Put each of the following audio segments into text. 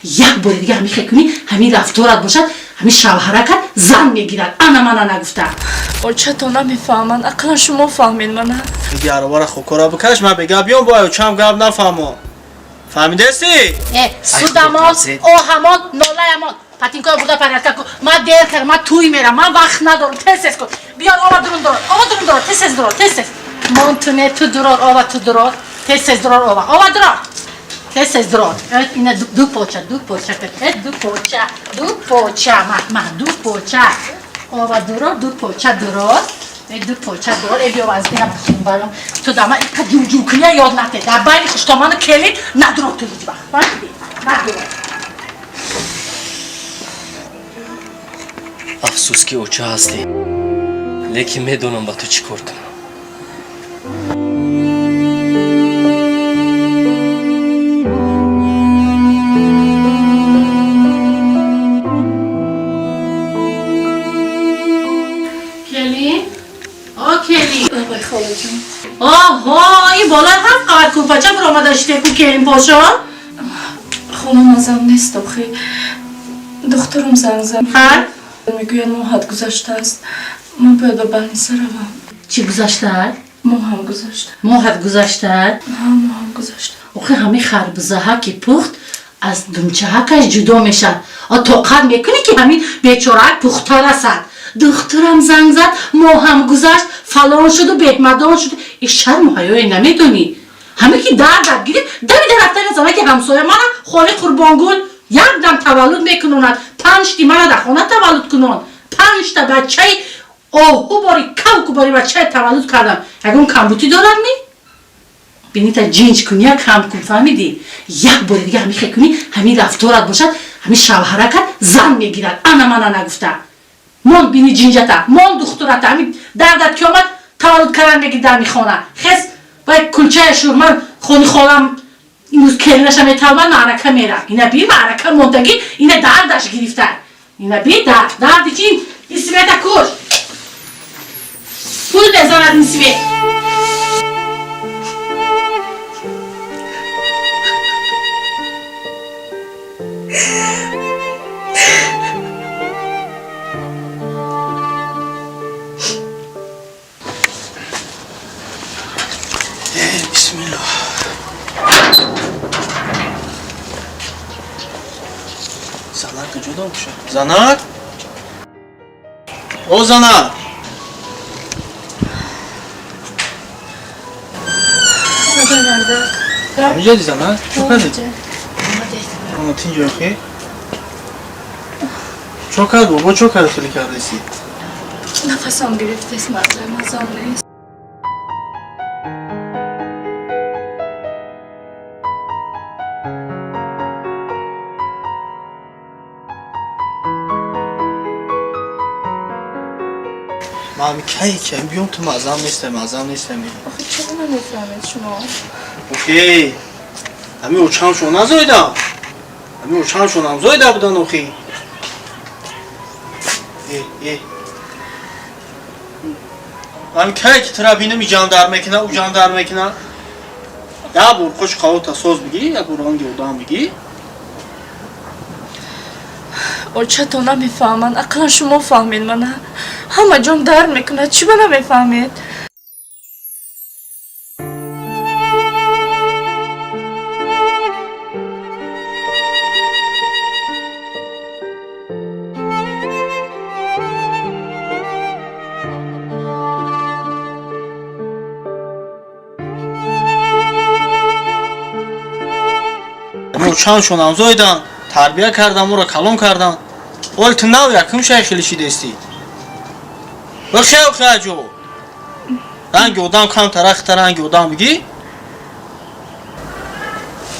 Як бори дига ҳамин хел кунӣ, ҳамин рафторат бошад, ҳамин шавҳаракат зан мегирад. Ана мана нагуфта. Очато намефаҳманд, ақаллан шумо фаҳмед мана. Диги аробара хокора бикаш, ман бега биём бо очам гап нафаҳмон. Фаҳмидасӣ? Э, судамон, оҳамон, нолаямон. Патинкоя бурда порядка кун. Ман дер кардам, ман туй мерам, ман вақт надорам. Тез тез кун. Биёр ова дурун дорор, ова дурун дорор, тез тез дурор, тез тез. Мон ту не, ту дурор, ова ту дурор. Тез тез дурор ова. Ова дурор. Тез тез дурор. Э, ина ду поча, ду поча, э, ду поча, ду поча, ма, ма, ду поча. Ова дурор, ду поча дурор. Э, ду поча дурор. Э, биё аз ина бихун барам. Ту дама ика ҷуҷу куня ёд нате. Дар байни хуштоману келин надурор ту ҳеҷ вақт. Фаҳмидӣ? Надурор. Афсӯс, ки оча ҳастӣ, лекин медонам, ба ту чӣ кор кунам. Келин? О, келин. Лабай, холаҷон. Оҳо, ин болои ҳафт қабат кӯрпача биромада шите ку, келин пошо? Хона мазам нест охи. Духтурам занг зад. Ҳа? Мегӯяд, моҳат гузаштааст. Ман бояд ба больница равам. Чӣ гузаштааст? Моҳам гузашта. Моҳат гузаштааст? Ҳа, моҳам гузашта. Охи, ҳамин харбузаҳа ки пухт, аз думчаҳакаш ҷудо мешавад. А тоқат мекунӣ, ки ҳамин бечораак пухта расад? Духтурам занг зад, моҳам гузашт, фалон шуду беҳмадон шуду. И шарму ҳаёе намедонӣ. Ҳаме ки дардат гирифт, давида рафтани занаки ҳамсоя. Мана холи Қурбонгул як дам таваллуд мекунонад, панҷти мана дар хона таваллуд кунон. Панҷта бачаи оҳу бори, кавку бори бачаи таваллуд кардам, ягон камбутӣ дорад ми? Бинита ҷинҷ кун, як кам кун, фаҳмидӣ? Як бори дига ҳамин хел кунӣ, ҳамин рафторат бошад, ҳамин шавҳаракат зан мегирад. Ана мана нагуфта. Мон бини ҷинҷата, мон духтурата. Ҳамин дардат ки омад, таваллуд кардан мегирд дар михона. Хес вай кулчая шур. Ман хони холам имрӯз келинаша металбад, маърака мера. Ина би, маърака мондагӣ, ина дардаш гирифта. Ина би, дард, дарди чи? Ин света куш, пул мезанад ин свет. Э, бисмиллоҳ. Занак куҷо бошад? Занак? О, занак! Лабай, мардак. Ҳамиҷади, занак? Чо кардед? Тинҷо охи? Чо кард, бобо, чо кард, хеле кардеси? Нафасам гирифтест, мардак, мазам нест. Ман ҳами кай ки биём, ту мазам нестам, мазам нестам. Охи, чаро намефаҳмед шумо? Охи, ҳами очамшон назоида, ҳами очамшон ҳам зоида будан охи. Э, э, ҳами кай ки тура бинам, иҷам дар мекуна, уҷам дар мекуна. Як бор қош қавота соз бигӣ, як бор ранги одам бигӣ. Очато намефаҳманд, ақаллан шумо фаҳмед мана. Ҳама ҷом дард мекунад, чӣ ба намефаҳмед? Очамшон ҳам зоидан, тарбия кардам, ӯро калон кардам. Оли ту нав якум шай хеле шидестӣ. Бихел хаҷо. Ранги одам камтар ахта, ранги одам бигӣ.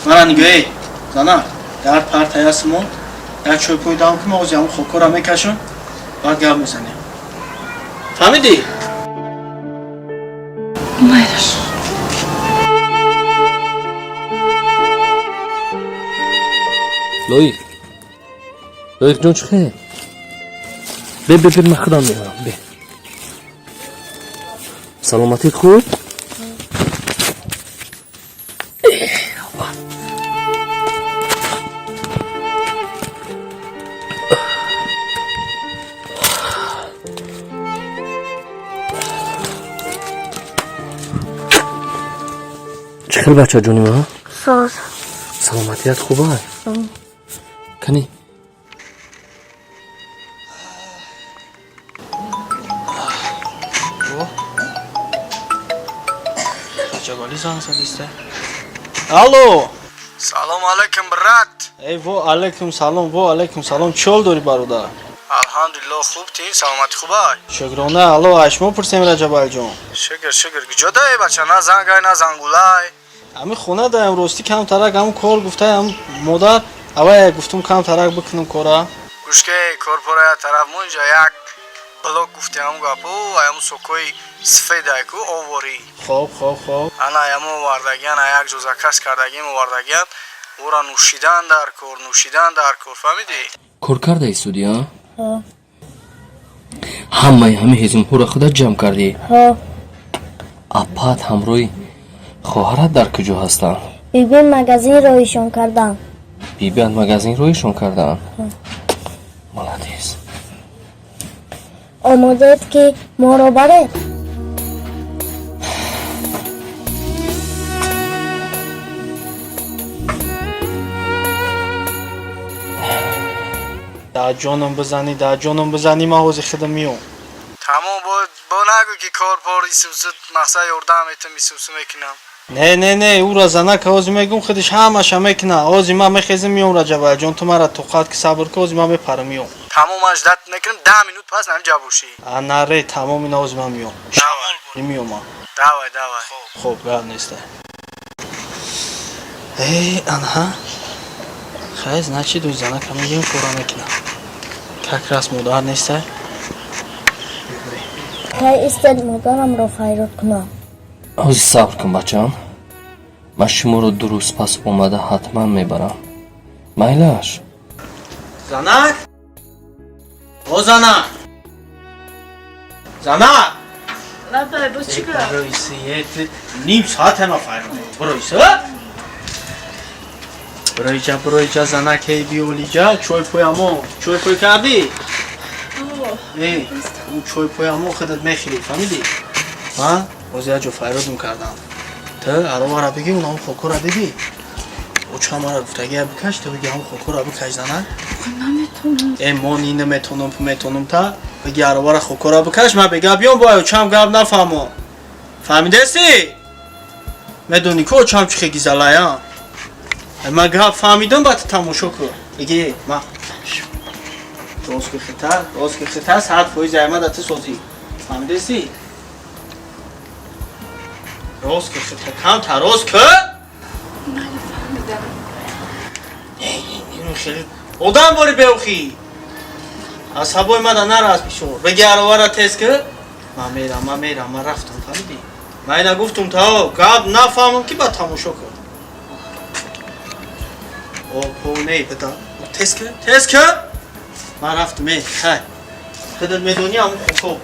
Мара нигоҳ, эй, зана, дар партая симо, як чой пой дам кун, ози ҳамун хокора мекашам, баъд гап мезанем. Фаҳмидӣ? Майраш. Лоиқ, Лоиқҷон, чӣ хел? Бе, бе, бе, ман худам меорам, бе. Саломатит хуб? Чӣ хел, бачаҷони ман? Соз. Саломатият хуба? Кани. Раҷабалӣ занг задиста. Алло. Салом алейкум, брат. Эй, во алейкум салом, во алейкум салом. Чӣ ҳол дорӣ, бародар? Алҳамдулилло, хуб, тин саломатӣ хубай? Шукрона, алло, аз шумо пурсем, Раҷабалиҷон. Шукр, шукр. Куҷо даи, бача? На зангай, на зангулай. Ҳами хона даям, ростӣ камтарак ҳам кор гуфтай, ҳам модар авай гуфтум камтарак бикунам кора. Гӯшке, корпорая тараф мо инҷа як блок гуфти ҳамун гапу, ҳамун сокои сафедай ку оворӣ. Хоб, хоб, хоб. Ана ҳамун овардагиан, як ҷо заказ кардагим, овардагиан. Ӯра нӯшидан дар кор, нӯшидан дар кор, фаҳмидӣ? Кор кардаи суди, а? Ҳамаи ҳамин ҳезумҳоро худат ҷамъ кардӣ? Ҳо. Апаат ҳамроҳи хоҳарат дар куҷо ҳастанд? Биби магазин роишон кардам. Бибиат магазин роишон кардаанд? Молодец. Омодаед, ки моро баред? Дар ҷоном бизанӣ, дар ҷоном бизанӣ, ман ҳозир худам меом. Тамом, бо нагӯ ки кор пор исусу мақсад ёрдам метам, исусу мекунам. Не, не, не, ӯра занака ҳозир мегум, худаш ҳамаша мекуна. Ҳозир ман мехезам, меом, Раҷабалиҷон, ту мара тоқат ки, сабр ки, ҳозир ман мепарам, меом. Тамом, ман ждать мекунам, 10 минут пас ҳамин ҷа бошӣ. А наре, тамом, ина ҳозир ман меом. Давай. Меом ман. Давай, давай. Хоб, гап неста. Эй, анҳа. Хай, значит, ӯ занака мегӯем, кора мекунам. Как раз модар неста. Кай истед, модарамро файрод кунам. Ҳозир сабр кун, бачаам. Ман шуморо 2 рӯз пас омада ҳатман мебарам. Майлаш? Занак? О, занак! Занак! Лабай, боз чӣ гап? Ним соат ҳама файрод. Бироиса? Бироиҷа, бироиҷа, занак, эй биёлиҷа, чой пӯямо. Чой пӯй кардӣ? Эй, ӯ чой пӯямо худат мехӯрӣ, фаҳмидӣ? Ман боз як ҷо файродум кардам. Ту аровара бигӣ, унам хокура дидӣ? Оча мара гуфтагия бикаш, ту биги ҳам хокура бикаш, занак. Наметонам. Э, мо ни наметонам, метонам, та биги аровара хокура бикаш, ман бега биём, бо очам гап нафаҳмо. Фаҳмидасӣ? Медонӣ ку очам чӣ хе гизалая? Ман гап фаҳмидам, ба ту тамошо кун. Биги, ма рост ки хита, рост ки хита, 100% аймада ту созӣ. Фаҳмидасӣ? Рост ки хита, камтар рост ки? Майли, фаҳмидам. Ину хеле одам бори беохӣ. Асабои мада нарас бисёр. Биги аровара тез ки? Ман мерам, ман мерам, ман рафтам, фаҳмидӣ? Ман ина гуфтум та гап нафаҳмам ки ба тамошо кун. О, по не, бада. Тез ки? Тез ки? Ман рафтам, э, хай. Худат медонӣ ҳамун хоко.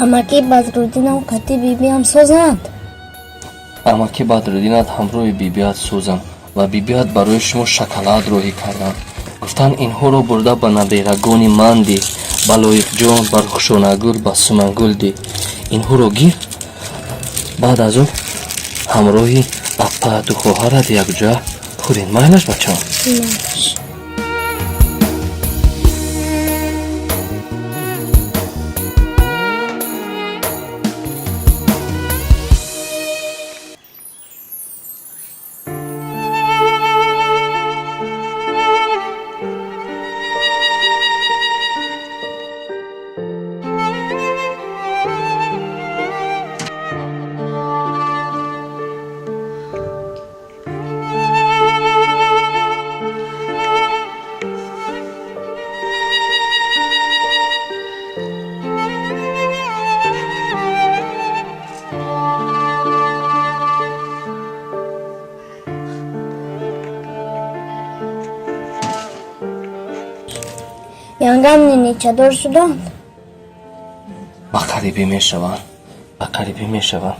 Амаки Бадруддинам қати бибиам созанд? Амаки Бадруддинат ҳамроҳи бибиат сӯзанд ва бибиат барои шумо шоколад роҳӣ карданд. Гуфтанд, инҳоро бурда ба наберагони ман диҳ, ба Лоиқҷон, ба Рухшонагул, ба Сумангул диҳ. Инҳоро гир, баъд аз он ҳамроҳи аппаату хоҳарат якҷоя хӯред. Майлаш, бачаам? Майлаш. Янгам ниничадор шуданд? Ба қарибӣ мешаванд, ба қарибӣ мешаванд.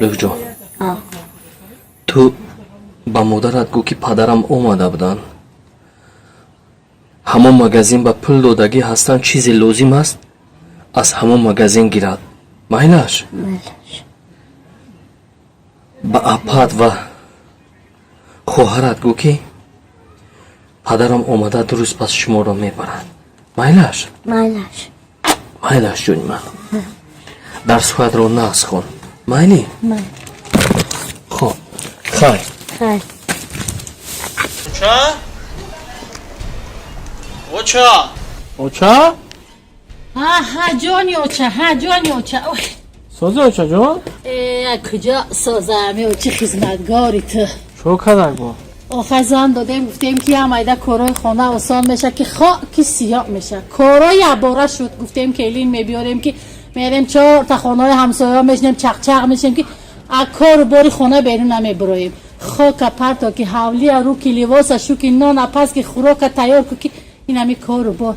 Лӯҳҷон, ту ба модарат гӯ, ки падарам омада буданд, ҳамон магазин ба пул додагӣ ҳастанд, чизе лозим аст, аз ҳамон магазин гирад. Майлаш? Майлаш. Ба апат ва хоҳарат гӯ, ки падарам омада, 2 рӯз пас шуморо мебарад. Майлаш? Майлаш. Майлаш, ҷони ман. Дарсҳоятро нағз хон, майли? Майли. Хоб, хайр. Хайр. Оча, оча, оча. Ҳа, ҷони оча, ҳа, ҷони оча. Ой. Сози, очаҷон? Э, куҷо созами, очи хизматгори ту. Чо кардак бо? Охир зан додем, гуфтем, ки ҳамайда корҳои хона осон меша, ки хоки сиёҳ меша. Корҳои ябора шуд. Гуфтем, келин мебиёрем, ки мерем чорта хонаҳои ҳамсояҳо мешинем, чақчақ мешем, ки а кору бори хона берун намебуроем. Хока парто, ки ҳавлия рӯ, ки либоса шу, ки нона паз, ки хӯрока тайёр ку, ки ин ҳами кору бор.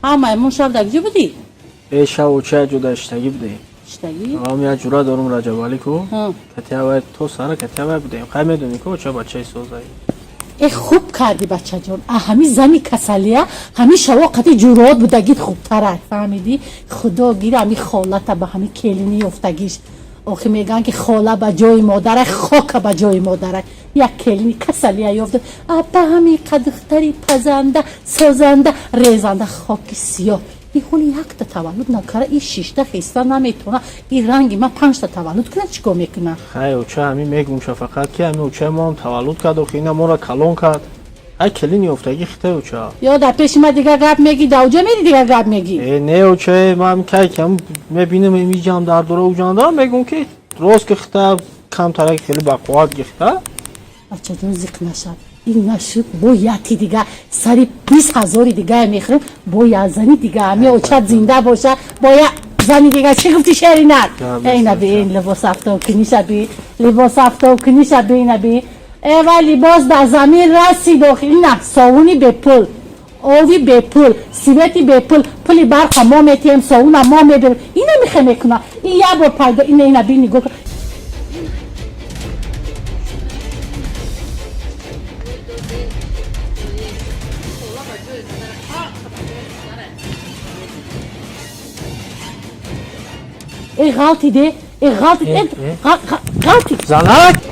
Ҳамаи мон шаб дар куҷо будӣ? Э, шав, оча, ҷуда иштагӣ будем. Иштагӣ? Ам як ҷура дорум, Раҷабалӣ ку. Ҳа. Катиавай то сара катиавай будем. Хай, медонӣ ку, оча, бачаи созай. Э, хуб кардӣ, бачаҷон. А ҳами зани касалия, ҳами шавоқати ҷуроот будагит хубтара, фаҳмидӣ? Худо гира ҳами холата ба ҳами келини ёфтагиш. Охи мегӯянд, ки хола ба ҷои модарай, хока ба ҷои модарай. Як келини касалия ёфта, аба ҳами қадухтари пазанда, созанда, резанда, хоки сиёҳ. И ҳоли якта таваллуд накара, и шишта хеста наметавона. И ранги ман панҷта таваллуд кунад, чӣ кор мекунад? Хай, оча, ҳами мегумша, фақат ки ҳами очаи моам таваллуд кард, охи ина моро калон кард. Ҳай, келин ёфтагӣ хитай, оча. Ё дар пеши ман дига гап мегӣ, дар уҷа мери, дига гап мегӣ? Э, не, оча, ман кай кам мебинам, иҷам дар дора, уҷам дорам, мегум, ки рост ки хита камтарак хеле бақувват гихта. Бачаҷон, зиқ нашав. Ин нашуд, бо яки дига сари 20 ҳазори дигае мехӯрем, бо як зани дига. Ҳами очат зинда боша, бо як зани дига. Чӣ гуфти, шеринат? Эйна би, ин либос афтобкуниша би, либос афтобкуниша би, ина би. Эва, либос дар замин расид. Охи ина совуни бепул, ови бепул, свети бепул, пули барқа мо метиҳем, совуна мо меберем. Ина михе мекуна, ин як бор пайдо. Ина, ина би, нигоҳ кун. Э, ғалтиде, э, ғалтид, э, ғалтид. Занак.